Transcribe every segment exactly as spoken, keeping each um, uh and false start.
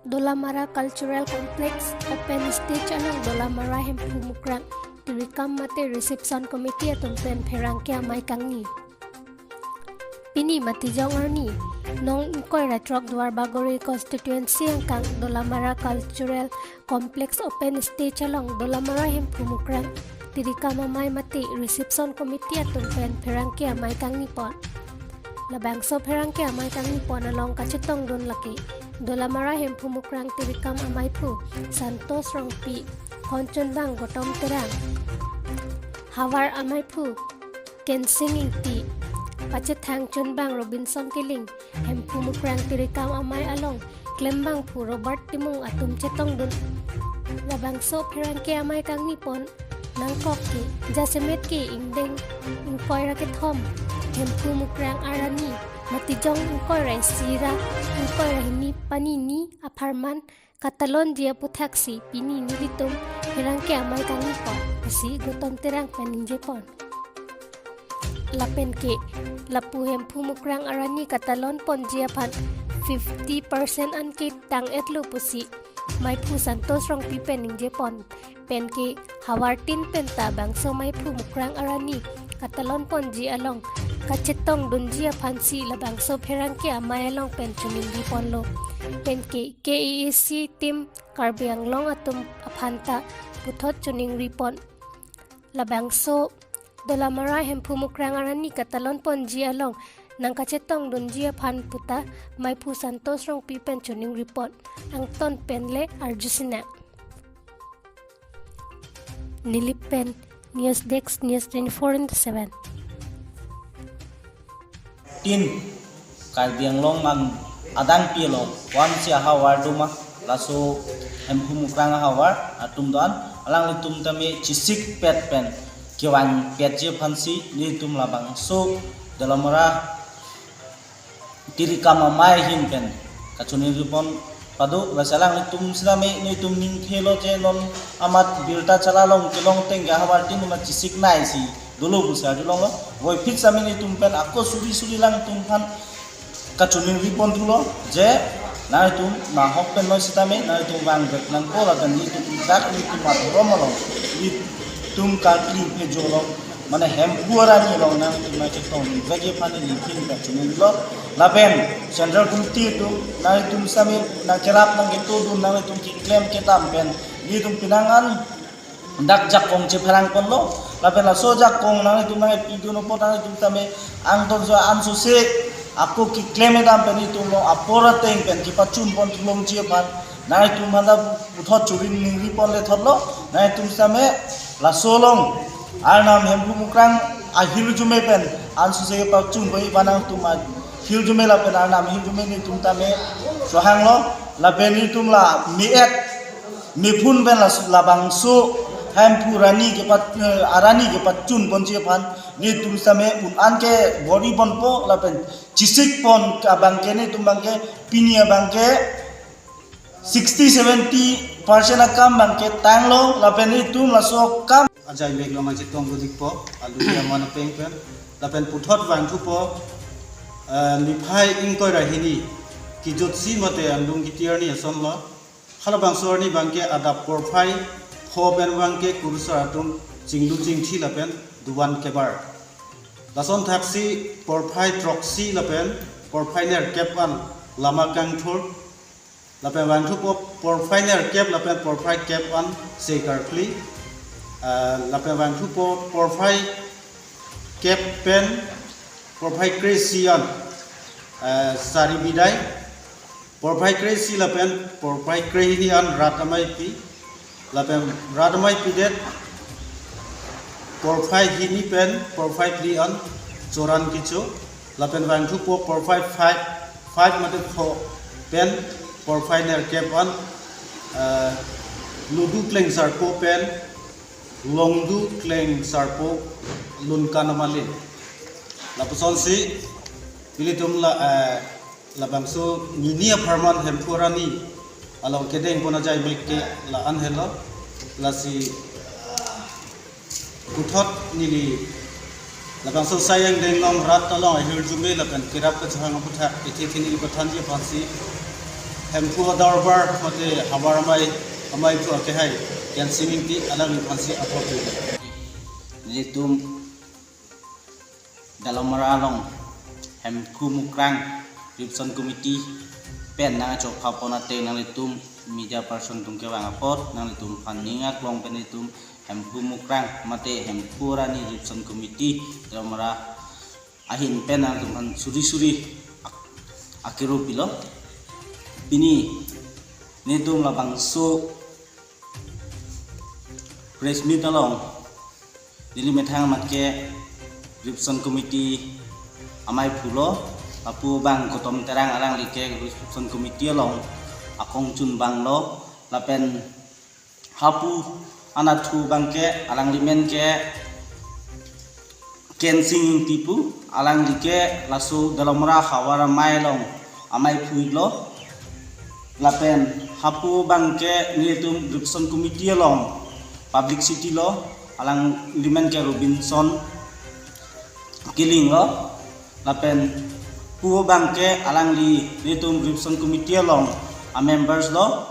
Dolamara Cultural Complex open stage along Dolamara Hemphu Mukrang Tirikam mate Reception Committee atum pen pherangke amei kangni. Pini Matijong arni, nong ingkoi ra throk Duar Bagori constituency angkang Dolamara Cultural Complex open stage along Dolamara Hemphu Mukrang Tirikam amei mate Reception Committee atum pen pherangke amei kangni pon. Labangso pherangke amei kangni pon along kachetongdun lake Dolamara Hemphu Mukrang Tirikam ameiphu Santos Rongpi, Khonchonbang Gotom Terang, Havar ameiphu Kensing Ingti, Pachethang Chonbang Robinson Killing, Hemphu Mukrang Tirikam amei along klembangphu Robert Timung atum chetongdun. Labangso pherangke amei kangni pon nangkok ke jasemet ke ingdeng ingkoi ra kethom Hemphu Mukrang arani Matijong ingkoi ra isi ra ingkoi ra hini panini apharman katalonji aputhaksi pini nelitum pherangke amei kangni pon pusi Gotom Terang pen ningje pon. Lapen ke lapu Hemphu Mukrang arani katalon ponji aphan fifty percent an ke tang-etlo pusi meiphu Santos Rongpi pen ningje pon. Pen ke havartin penta bangso meiphu Mukrang arani katalon ponji along kachetongdunji aphansi labangso pherangke amei along pen choningri ponlo. Pen ke K A A C team Karbi Anglong atum aphanta puthot choningri pon. Labangso Dolamara Hemphu Mukrang arani katalon ponji along nangkachetongdunji aphan puta meiphu Santos Rongpi pen choningri pon. Angton pen le arjusinang. Nilip pen News Desk, News twenty-four into seven. Tin, Karbi Anglong an adang pilo, wan si ahavar doma, laso Hemphu Mukrang ahavar atum do-an, alanglitum tame chisikpet pen kevangpetji aphansi nelitum labangso Dolamara Tirikam amei ahin pen kachoningri pon pado. Lasi alanglitum sitame nelitum ning thelo je non amat birta chala long kelong teng ke ahavartin atum chisiknei si dolo pusi arjulonglo. Voiphit sitame nelitum pen ako suri suri alangtum aphan kachoningri pon thulo je nanglitum nahok pen noi sitame nanglitum vangvek nangpo lapen nelitum dak nelitum adhorom along nelitum karkli phejo along mane Hemphu arani along nanglitum nangchetongvekji aphan neli phin kachinilo. Lapen Central Committee atum nanglitum sitame nangkerap nangketodun nanglitum keklem kedam pen nelitum penang an dak jakong chepherang ponlo. Lapen laso jakong nanglitum nangkepidun apot nanglitum tame angton so ansose ako keklem kedam pen nelitum lo apor ateng pen kepachun pon thulongji aphan nanglitum manda puthot churin ningri pon le thotlo. Nanglitum sitame laso along arnam Hemphu Mukrang ahirjume pen ansose kepachun pai ba nangtum ahirjume lapen arnam ahirjume nelitum tame chohanglo. Lapen nelitum la me-et mephun pen la labangso Hemphu arani kepat eh, arani kepachun ponji aphan nelitum sitame un an ke bor-i ponpo lapen chisik pon abang ke nelitum abang ke pini abang ke sixty seventy percent akam abang ke tanglo lapen nelitum laso akam ajai mek lo manche tong do dikpo alu ya mana peng pen lapen puthot vangthupo, eh, niphai ingkoi ra hini kijutsi mate andung kitir ni ason lo. Halabangso arni abang ke adap porphai pho pen abang ke kurusar atum chinglu chingthi lapen duvan kebar. Lason thaksi porphai throksi lapen porphai nerkep an lama kangthur. Lapen vangthupo porphai nerkep lapen porphai kep an se karkli. Ah, lapen vangthupo porphai kep pen porphai kre-isi an, ah, sari bidai. Porphai kre-isi lapen porphai kre-hini an rat ameipi. Lapen rat ameipi det porphai hini pen porphai phli an choran kecho. Lapen vangthupo porphai five, five mate pho pen porphai nerkep an, eh, ludu klengsarpo pen longdu klengsarpo lunkan amalin. Lapusonsi ilitum la, eh, labangso nini apharman Hemphu arani along kedeng pon ajai mek ke la-an helo. Lasi puthot neli labangso Sai Angdeng along rat along ahirjume lapen kerap kachehang aputhak ithi thini ipathanji aphansi Hemphu Dorbar mate Havar Amei, Ameiphu akehai Kensing Ingti alangliphansi apor. Nelitum Dalamara along Hemphu Mukrang Reception Committee pen nangchopha pon ateng nanglitum media person atum kevang apot nanglitumphan ning aklong pen nelitum Hemphu Mukrang mate Hemphu Arani Reception Committee Dalamara ahin pen nangtumphan suri suri ak-, akero pilo. Pini nelitum labangso press meet along neli methang amat ke Reception Committee Ameiphu lo, lapu abang Gautam Terang alangli ke Reception Committee along akongchunbang lo, lapen hapu anatthu abang ke alangli amen ke Kensing Ingti pu, alangli ke laso Dalamara Havar Amei along Ameiphu lo, lapen hapu abang ke nelitum Reception Committee along publicity lo, alangli amen ke Robinson Killing lo, lapen pu abang ke alangli nelitum Reception Committee along a members lo,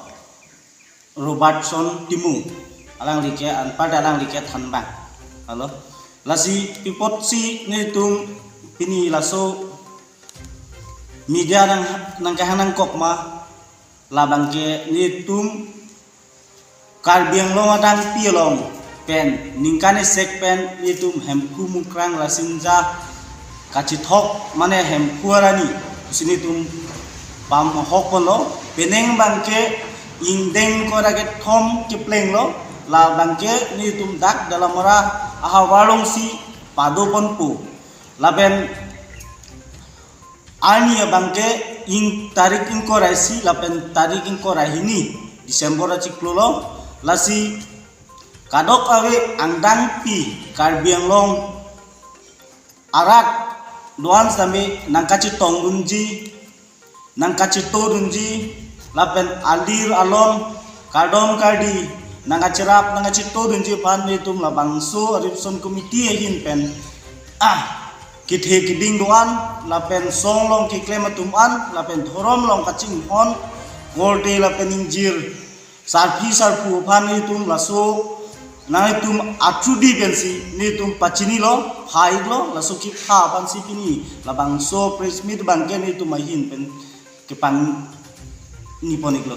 Robertson Timung, alangli ke anparta alangli ke thanbang. Halo, lasi pi apotsi nelitum pini laso media nang, nangkehang nangkok ma, labang ke nelitum Karbi Anglong adangpi along pen ningkan isi pen nelitum Hemphu Mukrang Rasinja kachethok mane Hemphu Arani pusi nelitum pamahok ponlo, penang abang ke ingdeng ingkoi ra kethom kepleng lo, labang ke nelitum dak Dalamara ahavar alongsi pado ponpo. Lapen arni abang ke ing tarik ingkoi ra isi lapen tarik ingkoi ra hini December achiklo lo, lasi kadokave angdangpi Karbi Anglong arat do-an sitame nangkachetongdunji, nangkachetodunji, lapen alir alon, kardom kardi nangkacherap nangkachetodunji aphan nelitum labangso Reception Committee ahin pen ah kethe keding do-an, lapen song along keklem atum an, lapen dhorom along kachinghon korte lapen ingjir sarpi sarpo aphan nelitum laso nanglitum atrudi pensi nelitum pachinilo, pha-iklo, laso kepha aphansi pini labangso press meet abang ke nelitum ahin pen kepangni pon-iklo.